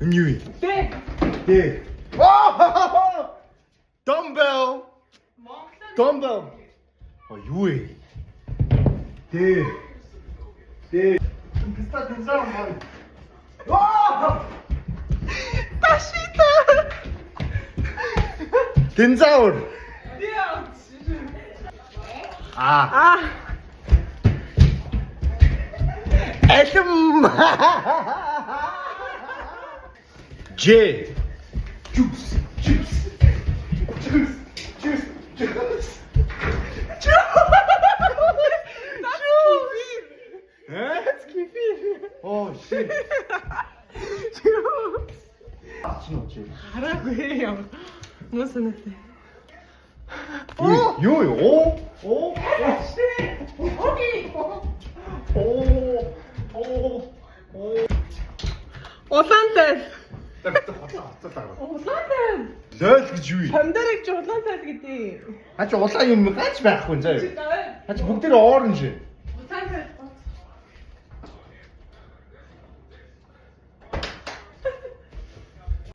Энэ юу юм? Д. Д. Аа! Dumbbell. Dumbbell. А юу вэ? Д. Д. Писта динзаа юм. Аа! Ташита. Динзаур. Яа. А. А. Алим. Ж. Juice. Juice. Juice. Juice. Juice. Э? Кефир. Oh shit. Чи нөө чи. Хараагүй юм. Муу санаатай. Юу юу? О? О? Окей. О. О. О. Улаан тайл. Хоцоо. Улаан тайл. Лойл гэж юу юм? Помидорыг чи улаан тайл гэдэг. А чи улаан юм гач байхгүй заа юу? Чи А чи бүгд тэр orange.